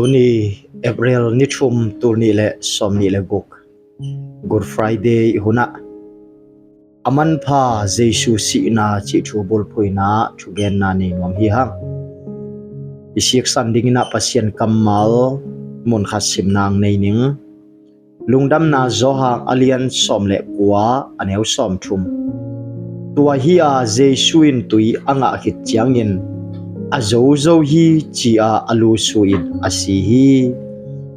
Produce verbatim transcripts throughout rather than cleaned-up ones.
Tuni April ni thum, tul nih le sawm nih le guk, Good Friday hunah a manpha Jesu sihna cih thu bulphuhna thugenna nei nuam hi hang. I siksan dinginah Pasian kammal mun khat simna nei ning. Lungdamna Johan a lian sawm le kua, a neu sawm thum. Tua hi-a Jesu in tui a ngah khit ciangin a zozo hi ci-a a lusu in a si hi.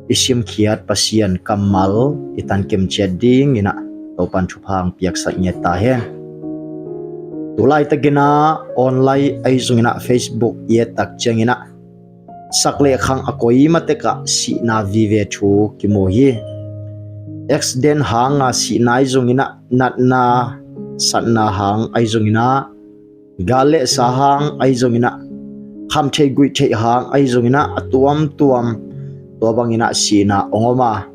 I simkhiat Pasian kammal i tankim ciat dinginah Topan thupha hong piaksak ngiat ta hen. Tulaitakinah online ahi zonginah Facebook i et tak cianginah sak le khang a koi matekah sihna vive thu kimu hi. Accident hanga sihna ahi zonginah, natna satna hang ahi zonginah, gal le sa hang ahi zonginah, khamtheih guihtheih hang ahi zonginah, a tuamtuam tua banginah sihna hong om a,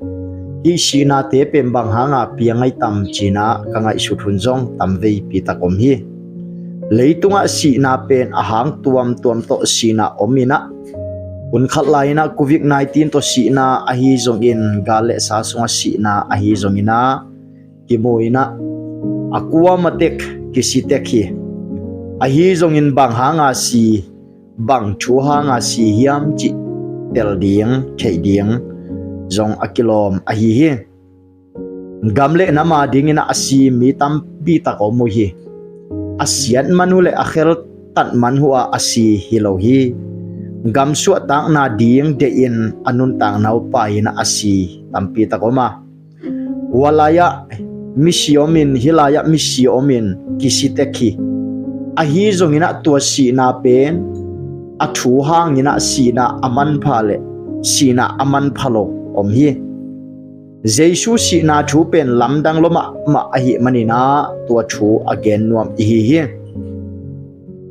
hih sihnate pen bang hanga piang ahi tam cinah ka ngaihsut hun zong tamveipi tak om hi. Leitungah sihna pen a hang tuamtuam tawh sihna om inah, hun khat lai-inah Covid nineteen tawh sihna ahi zongin, gal le sa sungah sihna ahi zonginah kimu inah, a kuamatek kisitek hi. Ahi zongin bang hanga si, bang thu hanga si hiam cih tel ding, theih ding zong a kilawm ahi hi. Gam le nam a dinginah a si mi tampi tak om uh hi. A siat man uh le a kheltat man uh a a si hi lo hi. Gam suahtakna ding deihin a nuntakna uh pai-inah a si tampi tak om a, hua lai-ah misi omin, hih lai-ah misi omin kisitek hi. Ahi zonginah tua sihna pen a thu hanginah sihna a manpha le sihna a manpha lo om hi. Jesu sihna thu pen lamdang lua mahmah ahih maninah tua thu a gen nuam ihi hi.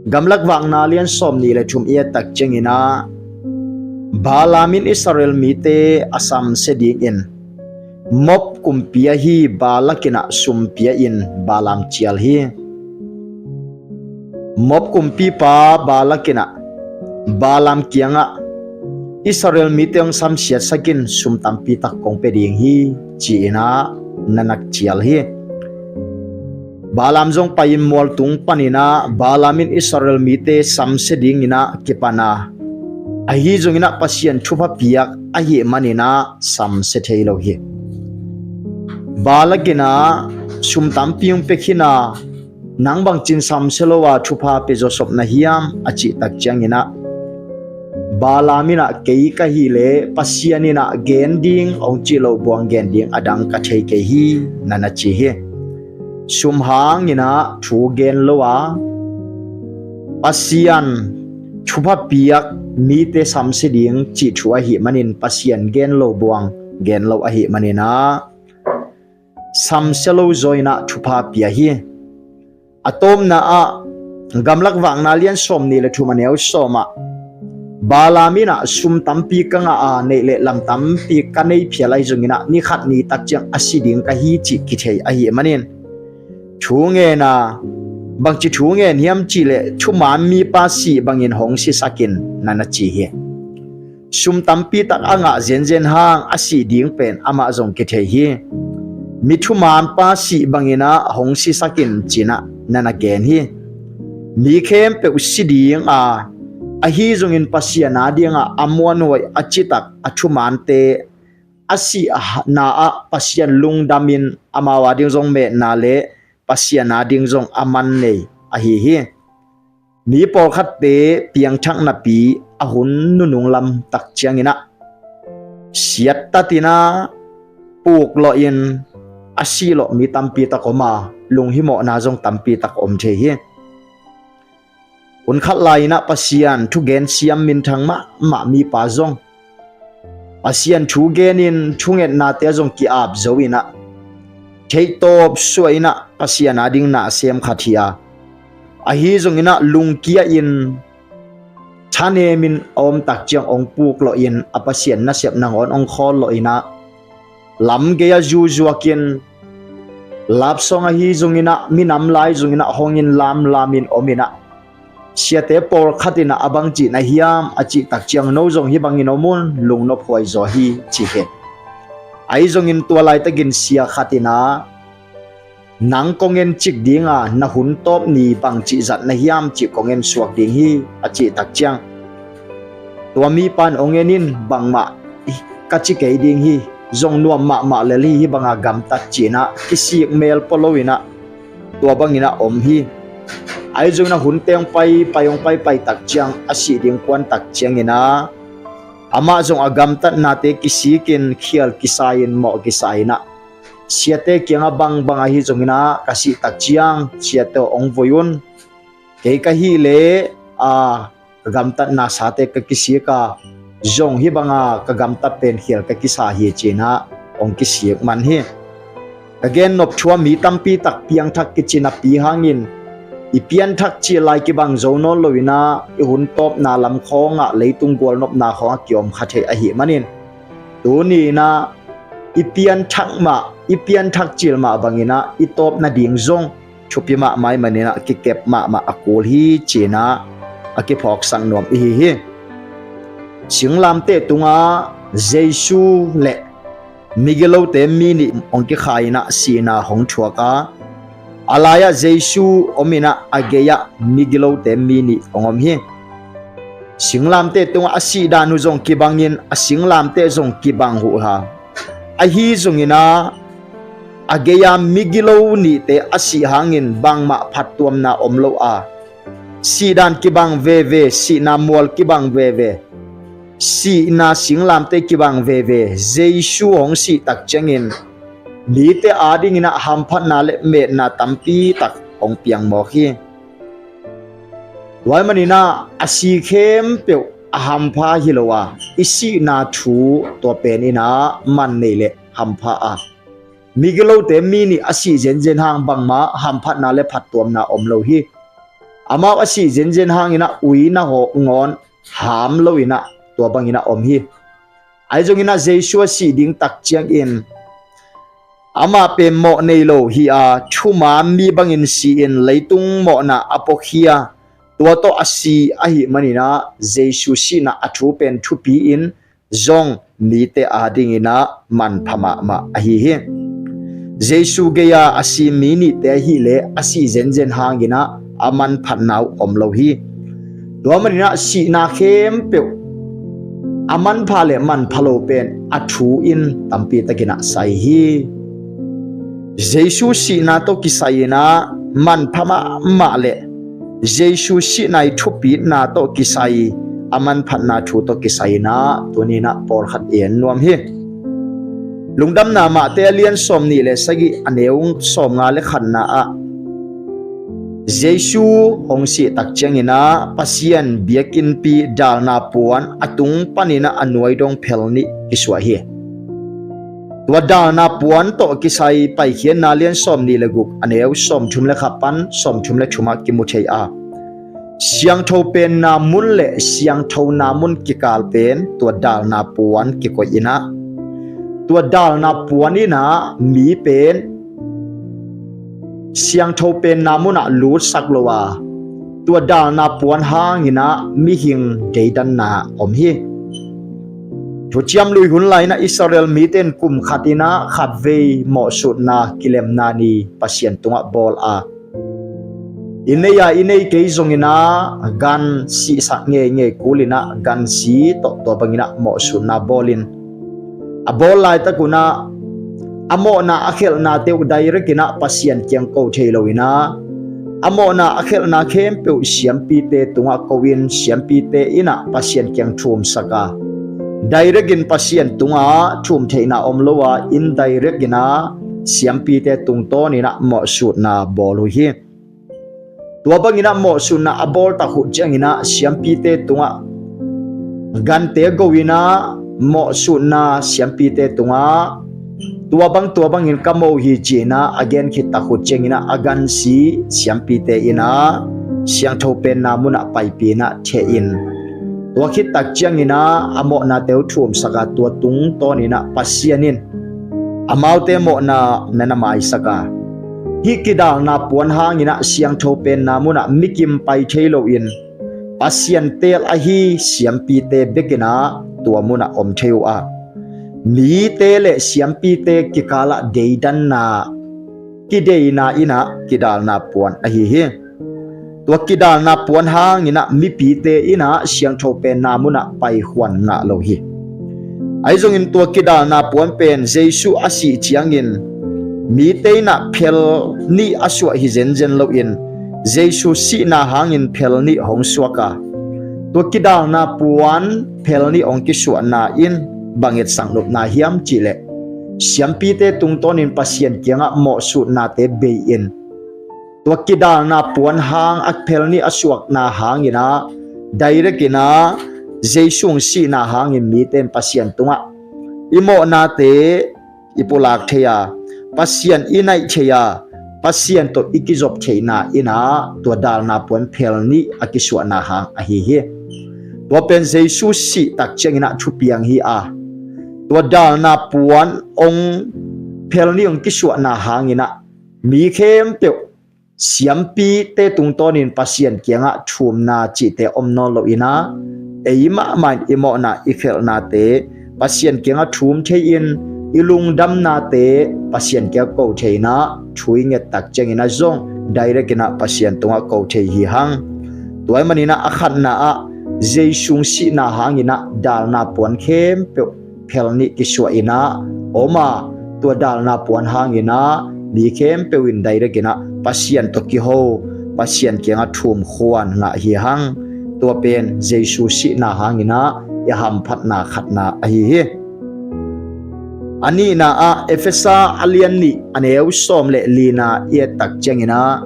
Gamlak Vakna lian sawm nih le thum i et tak cianginah, Balaam in Israel mite a samsia dingin Moab kumpi ahi Balak inah sum pia-in Balaam cial hi. Moab kumpipa Balak inah Balaam kiangah, Israel mite hong samsiatsak in, sum tampi tak kong pia ding hi, ci-inah na nak cial hi. Balaam zong pai-in mualtung paninah Balaam in Israel mite samsia dinginah kipan a, ahi zonginah Pasian thupha piak ahih maninah samsia thei lo hi. Balak inah, sum tampi hong pia khin a, nang bangcin samsia lo a thupha pia zawsop na hiam, a cih tak cianginah Balaam inah, kei ka hih leh Pasian inah gen ding hong cih loh buang gen ding a dang ka thei kei hi, na na ci hi. Sum hanginah thu gen lo a, Pasian thupha piak, mite samsia ding cih thu ahih manin Pasian gen lo buang gen lo ahih maninah samsia lo zaw inah thupha pia hi. A tawpna ah Gamlak Vakna lian sawm nih le thum, a neu sawm ah, Balaam inah, sum tampi ka ngah a, neih le lam tampi ka nei phial ahi zonginah ni khat ni tak ciang a si ding ka hi cih kithei ahih manin thu ngen a, bangci thu ngen hiam cih leh thuman mipa sih bangin hong sisak in, na na ci hi. Sum tampi tak a ngah zenzen hang a sih ding pen amah zong kithei hi. Mi thumanpa sih banginah hong sisak in, cinah na na gen hi. Mi khempeuh si ding a, ahi zongin Pasian a dingah a muanhuai a citak a thumante a sihna ah Pasian lungdamin amau a ding zong metna le Pasian a ding zong a man nei ahi hi. Mi pawlkhatte piangthak napi a hun nunung lam tak cianginah siattatinah puklawhin a sihlawh mi tampi tak om a, lunghimawhna zong tampi tak om thei hi. Hun khat lai-inah Pasian thugen siam minthang mahmah mipa zong Pasian thu genin thungetnate ah zong ki-ap zo inah theihtawp suah inah Pasian a ding nasem khat hi a, ahi zonginah lungkia-in thanemin a om tak ciang hong puklawhin a Pasian nasep nangawn hong khawllawh inah lam gei-ah zuzuakin lapsawng ahi zonginah minam lai zonginah hongin lamlamin om inah Siate pawlkhat in ah a bang cih na hiam a cih tak ciang, no zong hih bangin om un, lungnop huai zaw hi ci hi. Ahi zongin tua laitakin sia khat in ah, nang kong en cik ding a, na hun tawp ni bang cih zat na hiam cih kong en suak ding hi a cih tak ciang, tua mipa in hong en in, bangmah ka ci kei ding hi, zong nuam mahmah lel hi, hih banga gamtat ci in ah kisik mel pua lo in ah tua bangin ah om hi. Ahi zongin ah hunte hong paipai hong paipai tak ciang, a sih ding kuan tak ciangin ah amah zong a gamtatnate kisikin khial kisa in, mawh kisa in ah siate kiangah, bangbang ahi zongin ah ka sih tak ciang siate aw, hong voi un, kei ka hih leh a ka gamtatna sate ka kisik a, zong hih banga ka gamtat pen khial ka kisa hi ci in ah hong kisik man hi. Ka gennop thu ah mi tampi tak piangthak kici napi hangin, i pianthak cil lai kibang zo nawn lo in ah i hun tawpna lam khawngah, leitung gualnopna khawngah kiom kha thei ahih manin, tuni in ah i pianthak mah, i pianthak cil mah bangin ah i tawp nading zong thupi mahmah ahih manin ah kikep mahmah a kul hi ci in ah a kiphawksak nuam i hi hi. Singlamteh tungah Jesu le migilote mi nih hong kikhai in ah sihna hong thuak a, a lai-ah Jesu om in ah a gei-ah migilote mi nih hong om hi. Singlamteh tungah a sihdan uh zong kibangin, a singlamteh zong kibang uh hi. Ahi zongin ah a gei-a migilo nihte a sih hangin bangmah phattuamna om lo a, sihdan kibang veve, sihna mual kibang veve, sihna singlamteh kibang veve, Jesu hong sih tak ciangin mite adingin ah hamphatna le metna tampi tak hong piang mawk hi. Tua ahih manin ah a si khempeuh a hampha hi lo a, i sihna thu tua pen in ah man nei le hampha a, migilote mi nih a sih zenzen hang bangmah hamphatna le phattuamna om lo hi. Amau a sih zenzen hangin ah uina hawh ngawn ham lo in ah tua bangin ah om hi. Ahi zongin ah Jesu a sih ding tak ciangin amah pen mawh nei lo hi a, thuman mi bangin si-in leitung mawhna a puakhia, tua tawh a si ahih manin ah Jesu sihna a thu pen thupi-in zong mite adingin ah manpha mahmah ahi hi. Jesu gei-a a si mi nihte ahih leh a sih zenzen hangin ah a manphatna uh om lo hi. Tua manin ah sihna khempeuh a manpha le manpha lo pen a thu in tampi takin ah sai hi. Jesu sihna tawh kisai in ah manpha mahmah le Jesu sihna i thupitna tawh kisai, a manphatna thu tawh kisai in ah tuni in ah pawlkhat en nuam hi. Lungdamna Mate a lian sawm nih le sagih, a neu sawm nga le khatna ah Jesu hong sih tak ciangin ah Pasian biakinnpi dalna puan a tung panin ah a nuai dong phel nih kisuah hi. Tua dalna puan tawh kisai Paikhiatna lian sawm nih le guk, a neu sawm thum le khat pan sawm thum le thum ah kimu thei a, siangtho penna mun le siangthona mun kikal pen tua dalna puan kikoih in ah, tua dalna puan in ah mi pen siangtho penna munah lutsak lo a, tua dalna puan hangin ah mihing deidanna om hi. Thuciam Lui hun lai-in ah Israel mite in kum khat in ah khatvei mawhsutna kilemna ni Pasian tungah bawl a, i nei a i nei kei zongin ah gan sihsak ngeingei kul in ah gan si tawh tua bangin ah mawhsutna bawl in, a bawl laitak un ah a mawhna a khelhnate uh direct in ah Pasian kiang ko thei lo in ah, a mawhna a khelhna khempeuh siampite tungah ko in, siampite in ah Pasian kiang thumsak a, direct in Pasian tungah thum theihna om lo a, indirect in ah siampite tungtawn in ah mawhsutna bawl uh hi. Tua bangin ah mawhsutna a bawl tak uh ciangin ah siampite tungah gante go in ah mawhsutna siampite tungah, tua bang tua bangin ka mawh uh hi ci-in ah a gen khit tak uh ciangin ah a gan si siampite in ah siangtho penna munah paipih in ah theh in, tua khit tak ciangin ah a mawhnate uh thumsak a, tua tungtawn in ah Pasian in amaute mawhna na na maisak a, Hih kidalna puan hangin ah siangtho penna munah mikim pai thei loin Pasian teel ahi siampite bekin ah tua munah om thei uh a, mite le siampite kikalah deidanna, kideina in ah kidalna puan ahi hi. Tua kidalna puan hangin ah mipite in ah siangtho penna munah paikhuan ngah lo hi. Ahi zongin tua kidalna puan pen Jesu a sih ciangin mite in ah phel nih a suah hi zenzen loin Jesu sihna hangin phel nih hong suak a, tua kidalna puan phel nih hong kisuahna in bang et sanglupna hiam cihleh, siampite tungtawnin Pasian kiangah mawhsutnate bei-in tua kidalna puan hang a phel nih a suakna hangin ah direct in ah Jesu hong sihna hangin mite in Pasian tungah i mawhnate i pulak thei a, Pasian i naih thei a, Pasian tawh i kizop theihna in ah tua dalna puan phel nih a kisuahna hang ahi hi. Tua pen Jesu sih tak ciangin ah thupiang hi a, tua dalna puan hong phel nih hong kisuahna hangin ah mi khempeuh siampite tungtawnin Pasian kiangah thumna cihte om nawn loin ah, ei mahmah in i mawhna i khelhnate Pasian kiangah thum thei-in i lungdamnate Pasian kiangah ko thei-in ah thu i nget tak ciangin ah zong direct in ah Pasian tungah ko thei hi hang. Tua ahih manin ah a khatna ah Jesu sihna hangin ah dalna puan khempeuh phel nih kisuah in ah om a, tua dalna puan hangin ah mi khempeuh in direct in ah Pasian tawh kiho, Pasian kiangah thum khuan ngah hi hang. Tua pen Jesu sihna hangin ah i hamphatna khatna ahi hi. A nihna ah Efesa a lian nih a neu sawm le lina i et tak ciangin ah,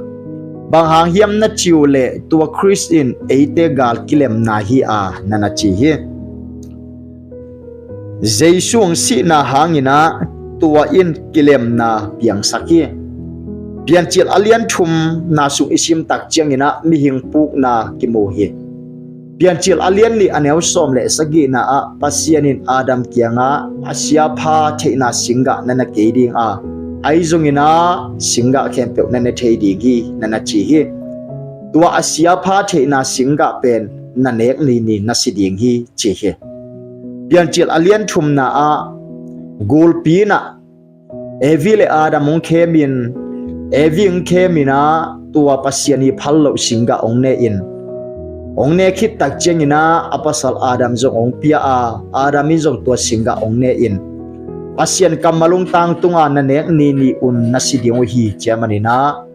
bang hang hiam na ci uh leh tua Khrist in eite gal kilemna hi a, na na ci hi. Jesu hong sihna hangin ah tua in kilemna piangsak hi. Piancil a lian thumna sung i sim tak ciangin ah mihing pukna kimu hi. Piancil a lian nih a neu sawm le sagihna ah Pasian in Adam kiangah a siapha theihna singgah na ne kei ding a, ahi zongin ah singgah khempeuh na ne thei ding hi, na na ci hi. Tua a siapha theihna singgah pen na nek nini na si ding hi, ci hi. Piancil a lian thumna ah gulpi in ah Evi le Adam hong khemin, Evi hong khemin ah tua Pasian i phal loh singgah hong ne in, hong ne khit tak ciangin ah a pasal Adam zong hong pia a, Adam in zong tua singgah hong ne in, Pasian kammal hong tangtung a na nek nini un na si ding uh hi, ci ahih manin ah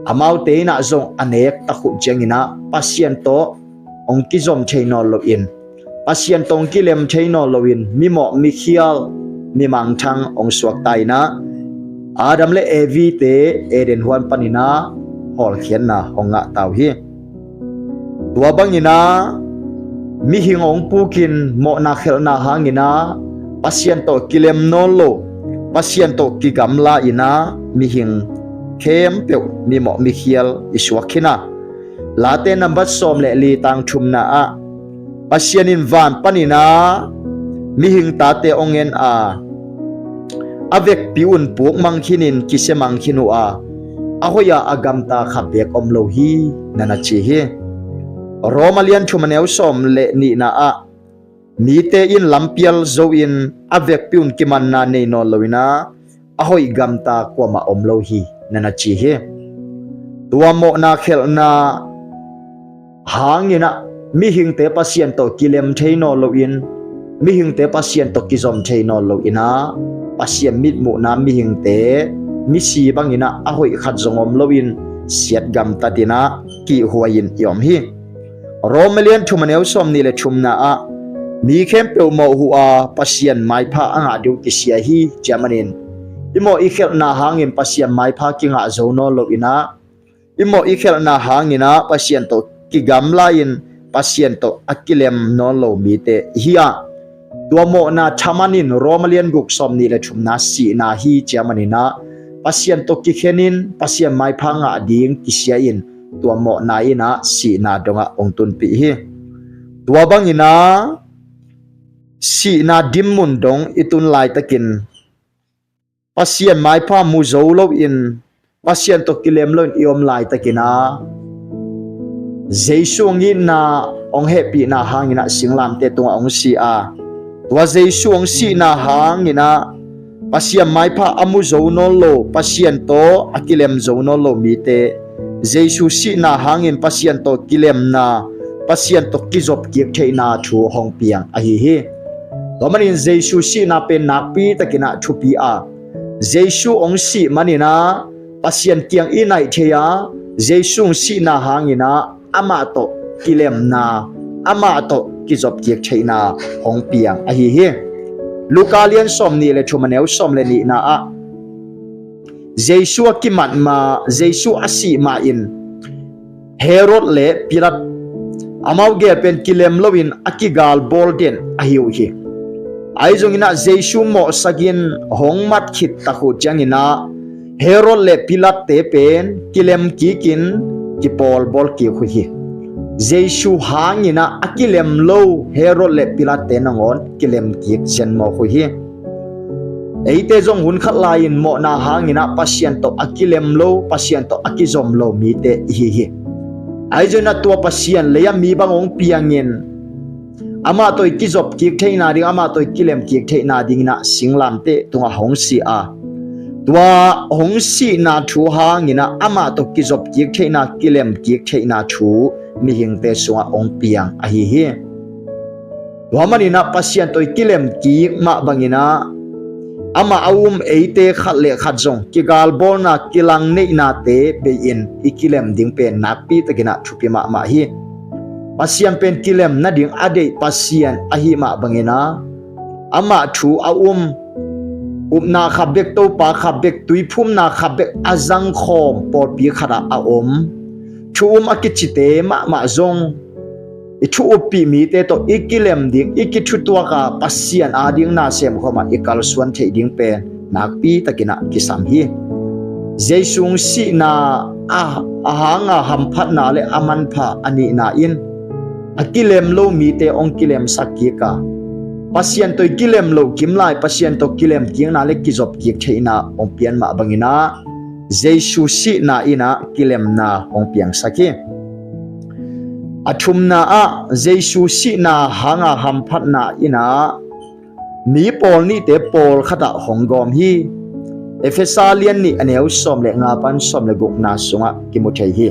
amaute in ah zong a nek takhuh ciangin ah Pasian tawh hong kizom thei nawn loin, Pasian tawh hong kilem thei nawn loin, mimawh mikhial, mimangthang hong suak ta in ah Adam le Evi te Eden huan panin ah hawlkhiatna hong ngah ta uh hi. Tua bangin ah mihing hong pukin mawhna khelhna hangin ah Pasian tawh kilem nawn lo, Pasian tawh kigamla in ah mihing khempeuh mimawh mikhial i suak khin a. Late nambat sawm le li tang thumna ah Pasian in van panin ah mihing tate hong en a, a vekpi un puk mang khinin kisia mang khin uh a, a hoih a a gamta khat beek om lo hi, na na ci hi. Roma lian thum a neu sawm le nihna ah mite in lampial zo in a vekpi un kimanna nei nawn loin ah a hoih gamta kuamah om lo hi, na na ci hi. Tua mawhna khelhna hangin ah mihingte Pasian tawh kilem thei nawn loin, mihingte Pasian tawh kizom thei nawn loin ah Pasian mitmuhna mihingte misi bangin ah a hoih khat zong om loin siat gamtat in ah kihhuai in i om hi. Roma lian thum a neu sawm nih le thumna ah mi khempeuh mawh uh a Pasian maipha a ngah ding uh kisia hi, ci ahih manin i mawh i khelhna hangin Pasian maipha kingah zo nawn loin ah i mawh i khelhna hangin ah Pasian tawh kigamla in Pasian tawh a kilem nawn lo mite i hi a. Tua mawhna thaman in Roma lian guk sawm nih le thumna sihna hi, ci ahih manin ah Pasian tawh kikhen in Pasian maipha ngah ding kisia in tua mawhna in ah sihna dongah hong tunpih hi. Tua bangin ah sihna dinmun dong i tun laitakin Pasian maipha mu zo loin Pasian tawh kilem loin i om laitakin ah Jesu hong itna, hong hehpihna hangin ah singlamteh tungah hong si a, tua Jesu hong sihna hangin ah Pasian maipha a mu zo nawn lo, Pasian tawh a kilem zo nawn lo mite Jesu sihna hangin Pasian tawh kilemna, Pasian tawh kizop kik theihna thu hong piang ahi hi. Tua manin Jesu sihna pen nakpi takin ah thupi a, Jesu hong sih manin ah Pasian kiang i naih thei a, Jesu hong sihna hangin ah amah tawh kilemna, amah tawh kizop kik theihna hong piang ahi hi. Luka lian sawm nih le thum, a neu sawm le nihna ah Jesu a kimat ma, Jesu a sih ma in Herod le Pilat, amau gel pen kilem loin a kigalbawl den ahi uh hi. Ahi zongin ah Jesu mawhsak in hong mat khit tak uh ciangin ah Herod le Pilatte pen kilem kikin kipawlbawl kik uh hi. Jesu hangin ah a kilem lo Herod le Pilatte nangawn kilem kik zen mawk uh hi. Eite zong hun khat lai-in mawhna hangin ah Pasian tawh a kilem lo, Pasian tawh a kizom lo mite i hi hi. Ahi zongin ah tua Pasian lei ah mi bang hong piangin amah tawh i kizop kik theihna ding, amah tawh i kilem kik theihna dingin ah singlamteh tungah hong si a, tua hong sihna thu hangin ah amah tawh kizop kik theihna, kilem kik theihna thu mihingte sungah hong piang ahi hi. Tua manin ah Pasian tawh i kilem kik mah bangin ah amah a um eite khat le khat zong kigalbawlna, kilangneihnate bei-in i kilem ding pen nakpi takin ah thupi mahmah hi. Pasian pen kilem nading a deih Pasian ahi mah bangin ah amah thu a um, upna khat bek, Topa khat bek, tuiphumna khat bek a zangkhawm pawlpi khatah a om, thu um a kicite mahmah zong i thu uppih mite tawh i kilem ding, i kithutuak a Pasian ading na semkhawm ah i kalsuan theih ding pen nakpi takin ah kisam hi. Jesu hong sihna a, a hanga hamphatna le a manpha a nihna in a kilem lo mite hong kilemsak kik a, Pasian tawh i kilem loh kim lai Pasian tawh kilem kikna le kizop kik theihna hong pian mah bangin ah Jesu sihna in ah kilemna hong piangsak hi. A thumna ah Jesu sihna hanga hamphatna in ah mi pawl nihte pawlkhat ah hong gawm hi. Efesa lian nih, a neu sawm le nga pan sawm le gukna sungah kimu thei hi.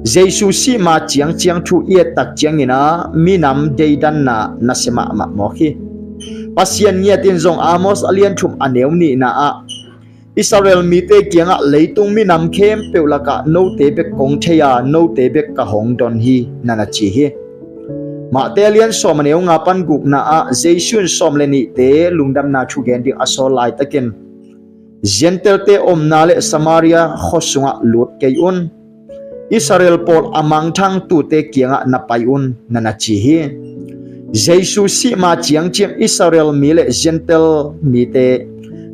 Jesu sih ma ciangciang thu i et tak ciangin ah minam deidanna nasia mahmah mawk hi. Pasian ngiat in zong Amos a lian thum, a neu nihna ah Israel mite kiangah, leitung minam khempeuh lakah note bek kong thei a, note bek ka hong don hi, na na ci hi. Mate a lian sawm, a neu nga pan gukna ah Jesu in sawm le nihte lungdamna thugen ding a sawl laitakin, Gentile-te omna le Samaria khua sungah lut kei un. Israel pawl a mangthang tute kiangah na pai un, na na ci hi. Jesu sih ma ciangciang Israel mi le Gentile mite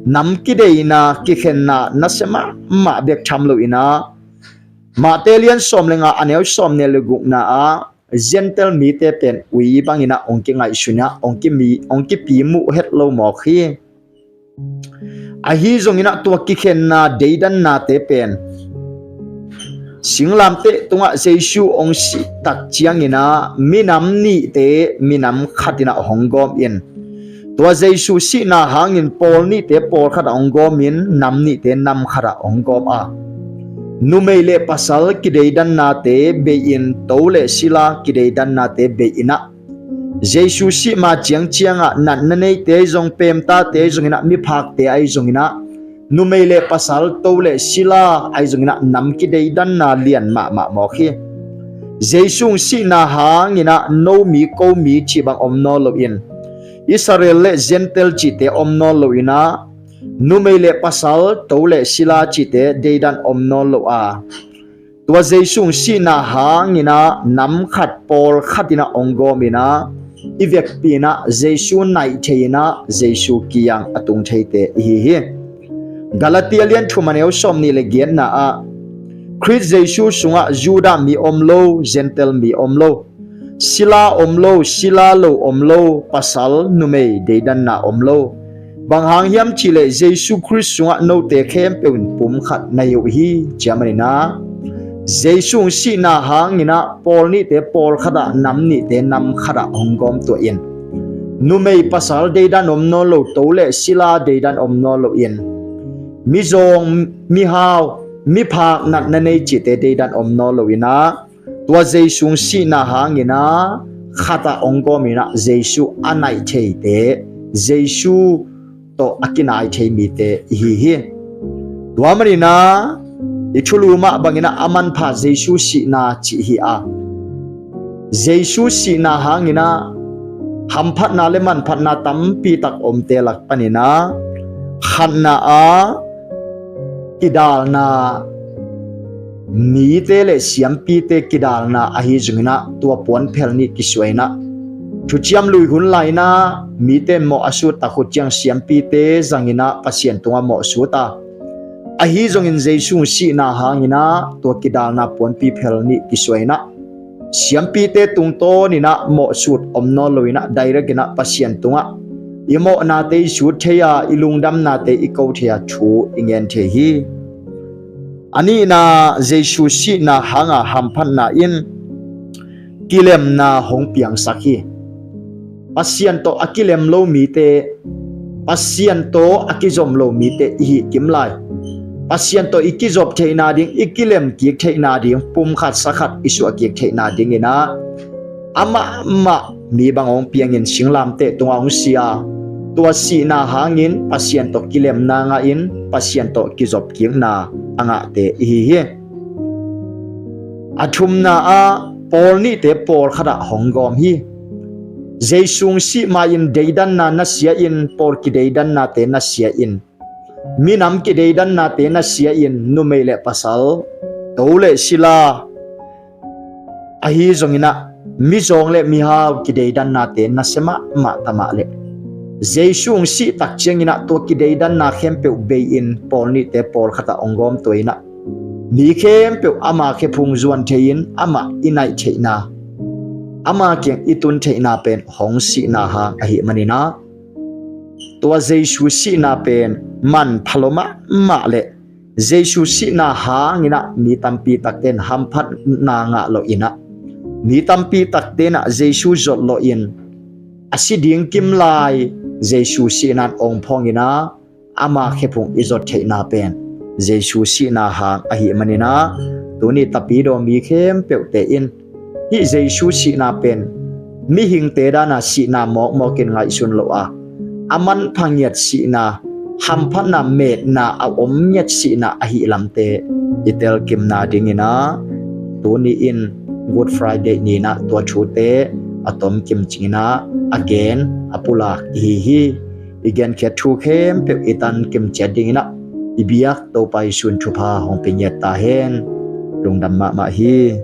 nam kideina, kikhenna nasia mahmah bek tham loin ah, Mate lian sawm le nga, a neu sawm nih le gukna ah Gentile mite pen ui bangin ah hong kingaihsun ah, hong kimi, hong kipimuh het lo mawk hi. Ahi zongin ah tua kikhenna deidannate pen singlamteh tungah Jesu hong sih tak ciangin ah minam nihte minam khat in ah hong gawm in, tua Jesu sihna hangin pawl nihte pawlkhat ah hong gawm in, nam nihte nam khat ah hong gawm a, numei le pasal kideidannate bei in, to le sila kideidannate bei in ah, Jesu sih ma ciangciang ah natna neite zong, pemtate zongin ah, miphakte ahi zongin ah, numei le pasal, to le sila ahi zongin ah nam kideidanna lian mahmah mawk hi. Jesu sihna hangin ah no mi, ko mi cih bang om nawn loin, Israel le Gentile cihte om nawn loin ah, numei le pasal, to le sila cihte deidan om nawn lo a, tua Jesu sihna hangin ah nam khat pawlkhat in ah hong gawm in ah, i vekpi in ah Jesu naih thei in ah Jesu kiang a tung theite i hi hi. Galatia lian thum, a neu sawm nih le giatna ah Khrist Jesu sungah Judah mi om lo, Gentile mi om lo, sila om lo, sila lo om lo, pasal numei deidanna om lo, Bang hang hiam cihleh Jesu Khrist sungah note khempeuh in pum khat na hi uh hi, ci a maninah Jesu sihna hanginah pawl nihte pawl khatah nam nihte nam khatah hong gawm tuah in, numei pasal deidan om nawn lo, to le sila deidan om nawn lo in, mizawng mihau miphak natna nei cihte deidan om nawn lo inah tua Jesu sihna hanginah khatah hong gawm inah Jesu a naih theite Jesu tawh a kinai thei mite i hi hi. Tua maninah i thulu mah banginah a manpha Jesu sihna cih hi a, Jesu sihna hanginah hamphatna le manphatna tampi tak omte lak paninah khatna a kidalna, mite le siampite kidalna ahi zonginah tua puanphel nih kisuainah thuciam lui hun lainah mite mawh a sutta khut ciang siampite zanginah Pasian tungah mawh suta, ahi zongin Jesu sihna hanginah tua kidalna puanpi phel nih kisuainah siampite tungtawninah mawhsut om nawn loinah direct inah Pasian tungah i mawhnate i sut thei a, i lungdamnate i ko thei a, thu i ngen thei hi. A nihna, Jesu sihna hanga hamphatna in kilemna hong piangsak hi. Pasian tawh a kilem lo mite, Pasian tawh a kizom lo mite i hi kim lai. Pasian tawh i kizop theihna ding, i kilem kik theihna ding, pum khat sa khat i suah kik theihna dinginah amah mah mi bang hong piangin singlamteh tungah hong si a, tua sihna hangin Pasian tawh kilemna ngahin Pasian tawh kizop kikna a ngahte i hi hi. A thumna ah pawl nihte pawl khatah hong gawm hi. Jesu sih ma-in deidanna nasia in, pawl kideidannate nasia in, minam kideidannate nasia in, numei le pasal, to le sila, ahi zonginah mizawng le mihau kideidannate nasia mahmah tamah le Jesu sih tak cianginah tua kideidanna khempeuh bei-in pawl nihte pawl khatah hong gawm tuainah mi khempeuh ama khephung zuan thei-in amah i naih theihna, ama kiang i tun theihna pen hong sihna hang ahi maninah tua Jesu sihna pen manpha lo mahmah le Jesu sihna hanginah mi tampi takte in hamphatna ngah lo inah mi tampi takte inah Jesu zot lo in a si ding kim lai Jesu sihna in ong phawng inah ama khephung i zot theihna pen Jesu sihna hang ahi maninah tuni tapidaw mi khempeuhte in hih Jesu sihna pen mihingte dana sihna mawkmawkin ngaihsun lo a, a manpha ngiat sihna, hamphatna metna a om ngiat sihna ahi lamte i telkimna dinginah tuni in Good Friday ninah tua thute a tomkim cinginah a gen a pulak i hi hi. I genkhiat thu khempeuh i tankim ciat dinginah i biak Topa Jesu in thupha hong pia ngiat ta hen. Lungdam mahmah hi.